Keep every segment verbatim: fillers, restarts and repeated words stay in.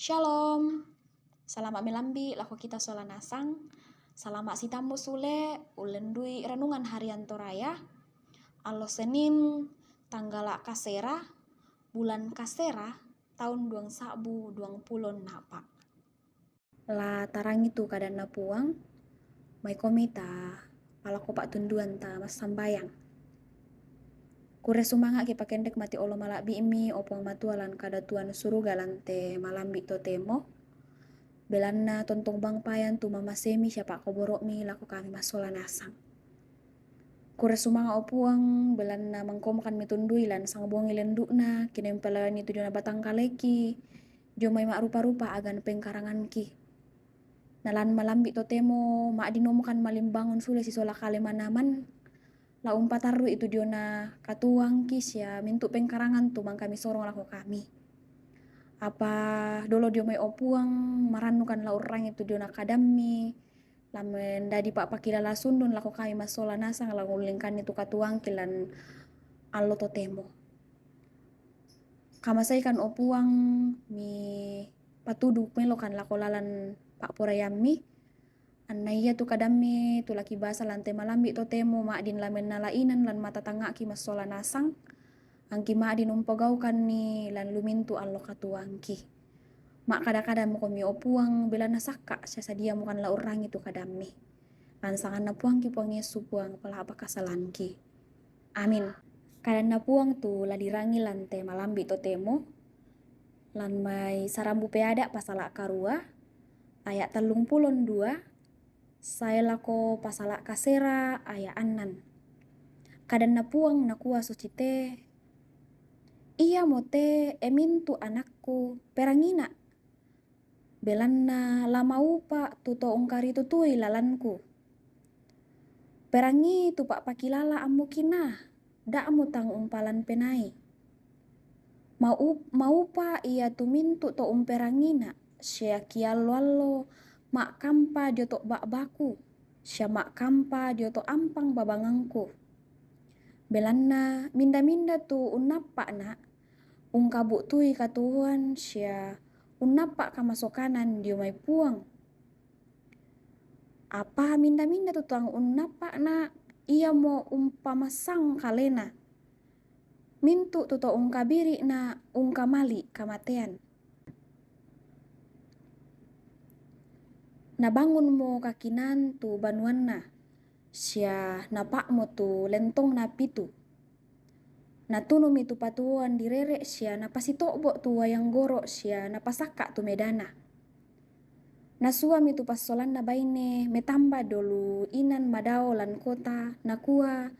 Shalom. Salama' melambi' lako kita sola nasang. Salama' sitammu' sule' ullendui renungan harian Toraya. Allo Senin, tanggala' kasera, bulan kasera, taun duang sa'bu duang pulo ennapa'. La tarangi tu kadanNa Puang, maikomi ta palako pa'tunduan ta massambayang. Kurre sumanga' kipakendek mati olo mala'bi'mi, o Puang Matua lan kadatuan suruga lan te malambi' totemo, belanna tontong bang payan tu mamasemi sia pa'koboro'mi lako kami massola nasang. Kurre sumanga' o Puang, belanna mangkomokan mitundui lan sang bongi lendu'na, kinempelani tu diona batang kaleki, dio mai ma'rupa-rupa agan pengkaranganki. Na lan malambi' totemo, ma'din omokan malimbangun sule sisola kale manaman, la umpatarru'i tu diona katuoangki sia mintu' pengkarangan tu mangkami sorong lako kami. Apa dolo dio mai o Puang, marannukan la urrangi tu diona kadammi, la mendadi pa'pakilala sundun lako kami massola nasang la ngullingkanni tu katuoangki lan allo totemo. Kamasaikan o Puang, mi patudu melokan lako lalan pa'poraiammi, anna iatu kadammi tu la kibasa lan te malambi' totemo ma'din la mennala inan lan mata tangnga'ki massola nasang, angki ma'din umpogaukanni lan lumintu' allo katuoangki. Ma'kada-kada mokomi o Puang, belanna sakka' sia sadiamokan la urrangi tu kadammi. Lan sanganNa Puangki Puang Yesu Puang, pala'pa' kasalangki. Amin. KadanNa Puang tu la dirangi lan te malambi' totemo, lan mai Sarambu Peada' pasala' karua, aya' tallung pulo dua, sae lako pasala' kasera aya' annan. KadanNa Puang nakua suci te, Iamote, e mintu' anakku, perangina', belanna la maupa' tu to ungkaritutui lalanku. Perangi tu pa'pakilala ammu kinaa, da'mu tang umpalan penai. Mau-, maupa' ia tu mintu' to umperangina', sia kiallo-allo ma'kampa dio to ba'baku, sia ma'kampa dio to ampang babangangku. Belanna minda-minda tu unnappa'na', ungkabu'tui katuoan sia unnappa' kamasokanan dio mai Puang. Apa minda-minda tu tang unnappa'na', iamo umpamassang kalena. Mintu' tu to ungkabiri'na' ungkamali' kamatean. Nabangunmo kakinaan tu banuanna, sia napa'mo tu lentongna pitu. Natunumi tu patuoan direre' sia napasito'bo' tu uai anggoro' sia napasakka' tu medana. Nasuami tu passolanna baine metamba dolu inan madao lan kota, nakua,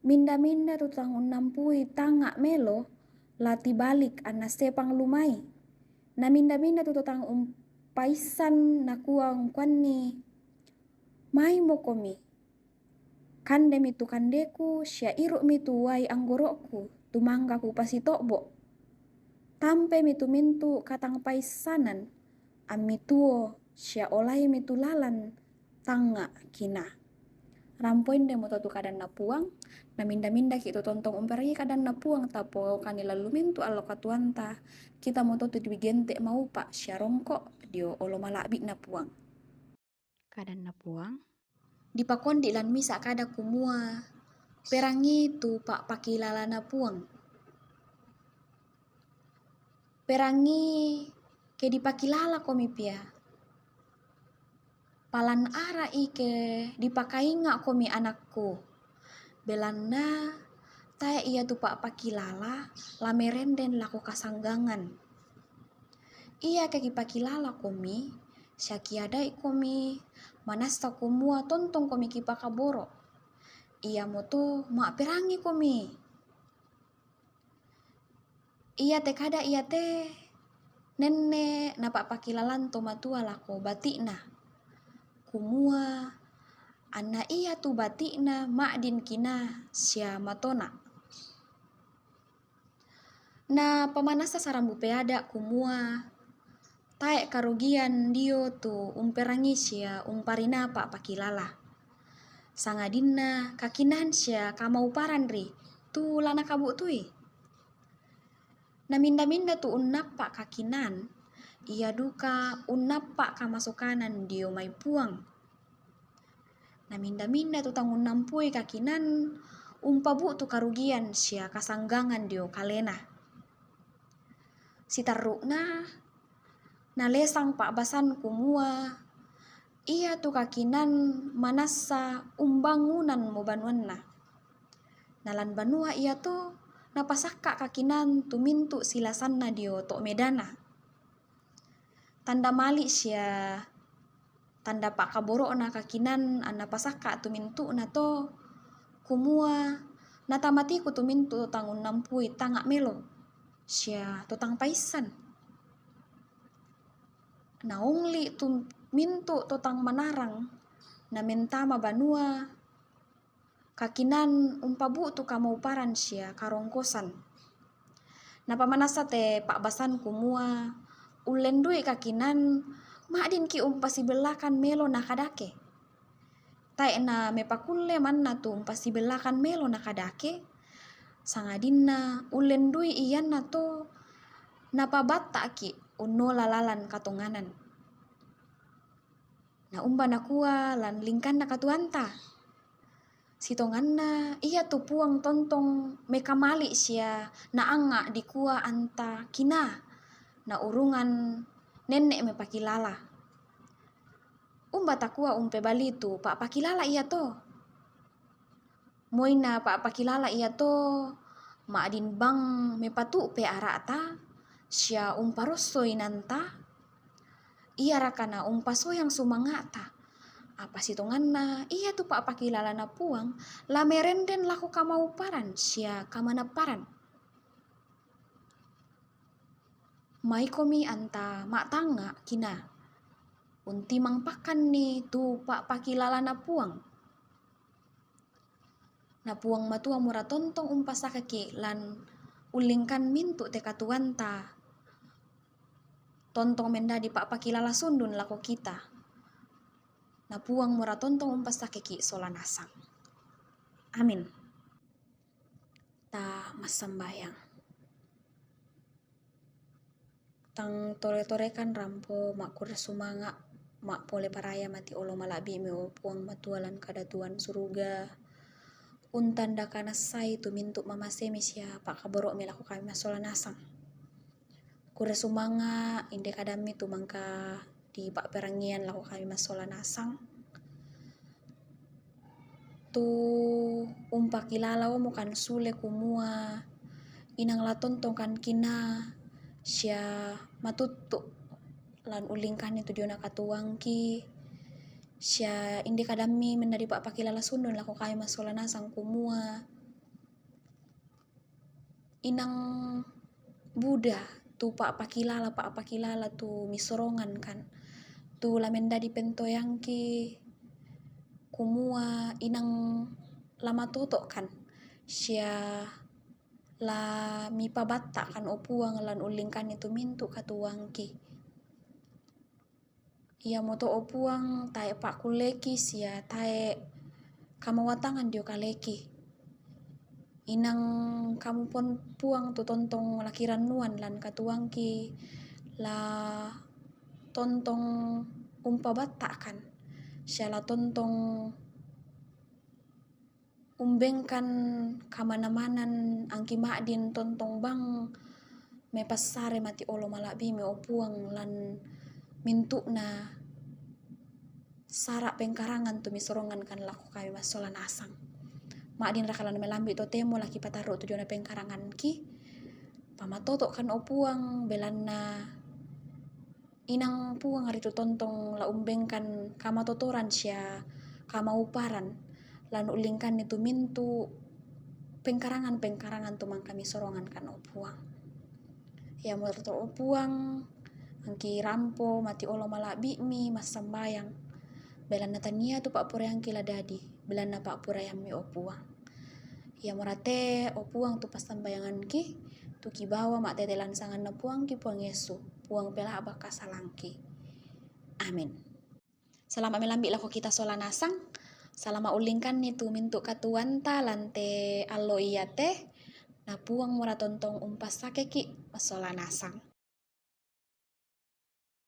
Minda-minda tu tang unnampui tangnga' melo, la tibalik anna sepang lumai. Na minda-minda tu tang umpaissan, nakua ungkuanni, Maimokomi. Kandemi tu kandeku, sia iru'mi tu uai anggoro'ku, tu mangka kupasito'bo'. Tampemi tu mintu' katang paissanan, ammi tuo, sia olaimi tu lalan tangnga' kinaa. Rampo indemoto tu kadanNa Puang, na minda-mindaki' tu tontong umperangi kadanNa Puang, tapogaukanni lan lumintu' allo katuoanta, kitamoto tu dibigente' maupa' sia rongko' dio olo mala'bi'Na Puang. KadanNa Puang. Dipakondi' lan misa' kada kumua, Perangi tu pa'pakilalana Puang. Perangi ke dipakilalakomi pia. Palan ara'i ke dipakainga'komi anakku. Belanna tae' ia tu pa'pakilala la merenden lako kasanggangan. Ia ke kipakilalakomi, sia kiada'ikomi, manassa kumua tontongkomi kipakaboro'. Iamoto ma'perangikomi. Iate kada iate nenne' napa'pakilalan to matua lako bati'na, kumua anna ia tu bati'na ma'din kinaa sia matona'. Napamanassa sarambu peada' kumua, tae' karugian dio tu umperangi sia umparinaa pa'pakilala. Sangadinna kakinaan sia kamauparan ri tu la nakabu'tui. Na minda-minda tu unnappa' kakinaan, Ia duka unnappa' kamasukanan dio mai Puang. Na minda-minda tu tangunnampui kakinan umpabu'tu karugian sia kasanggangan dio kalena. Sitarru'na, nalesang pa'basan kumua, ia tu kakinan manassa umbangunanmo banuanna. Na lan banua iato napasakka' kakinan tu mintu' silasanna dio to' medana. Tanda mali' sia tanda pa'kaboro'na kakinan anna pasakka' tu mintu'na to, kumua, natamatiku tu mintu' to tang unnampui tangnga' melo, sia to tang paissan. Naongli' tu mintu' to tang manarang, namentama banua, kakinan umpabu'tu kamauparan sia karongkosan. Napamanassa te pa'basan kumua, ullendui kakinan, ma'dinki' umpasibellakan melo nakadake. Tae' na mepakulle manna tu umpasibellakan melo nakadake, sangadinna ullendui iannato napabatta'ki' unnola lalan katonganan. Na umba nakua lan lingkanna katuoanta? Sitonganna ia tu Puang tontong mekamali' sia naangnga' dikua anta kinaa, na urungan nenne' mepakilala. Umba takua umpebali tu pa'pakilala iato? Moi na pa'pakilala iato, ma'din bang mepatu'pe ara'ta, sia umparosso inanta? Iaraka na umpasoyang sumanga'ta? Apa sitonganna ia tu pa'pakilalana Puang la merenren lako kamauparan sia kamanapparan. Maikomi anta ma'tangnga' kinaa, untimang pakkanni tu pa'pakilalana Puang. Na Puang Matua mura tontong umpassakeki' lan ullingkan mintu' te katuoanta, tontong mendadi pa'pakilala sundun lako kita. Na Puang mura tontong umpassakeki' sola nasang. Amin. Ta massambayang. Tang tore-torekan rampo ma'kurre sumanga', ma'pole paraya mati olo mala'bi'mi, o Puang Matua lan kadatuan suruga, untanda kanassai tu mintu' mamasemi sia pa'kaboro'mi lako kami massola nasang. Kurre sumanga' inde kadammi tu mangka dipa'perangian lako kami massola nasang. Tu umpakilala omo kan sule kumua inang la tontong kan kinaa sia matuttu' lan ullingkanni tu diona katuoangki, sia inde kadammi mendadi pa'pakilala sundun lako kami massola nasang kumua inang buda tu pa'pakilala, pa'pakilala tu misorongan kan, tu la mendadi pentoyangki kumua inang la matoto' kan, sia la mipabatta' kan, o Puang, lan ullingkanni tu mintu' katuoangki. Iamoto, o Puang, tae' pa'kulleki sia tae' kamawatangan dio kaleki. Inang kamu pon, Puang, tu tontong la kirannuan lan katuoangki, la tontong umpabatta'kan, sia la tontong umbengkan kamana-manan angki ma'din tontong bang mepassare mati olo mala'bi'mi, o Puang, lan mintu'na sara' pengkarangan tu misorongan kan lako kami massola nasang. Ma'din raka lan melambi' totemo la kipatarru' tu diona pengkaranganki? Pamatoto' kan, o Puang, belanna inang, Puang, ritu tontong la umbengkan kamatotoran sia kamauparan, lan ullingkanni tu mintu' pengkarangan-pengkarangan tu mangka misorongan kan, o Puang. Iamoto, o Puang, angki rampo mati olo mala'bi'mi massambayang, belanna tania tu pa'poraiangki la dadi, belanna pa'poraiammi, o Puang. Iamora te, o Puang, tu passambayanganki, tu kibawa ma'tete lan sanganNa Puangki Puang Yesu, Puang pela'ba kasalangki. Amin. Salama' melambi' lako kita sola nasang. Salama' ullingkanni tu mintu' katuoanta lan te allo iate. Na Puang mura tontong umpassakeki' massola nasang.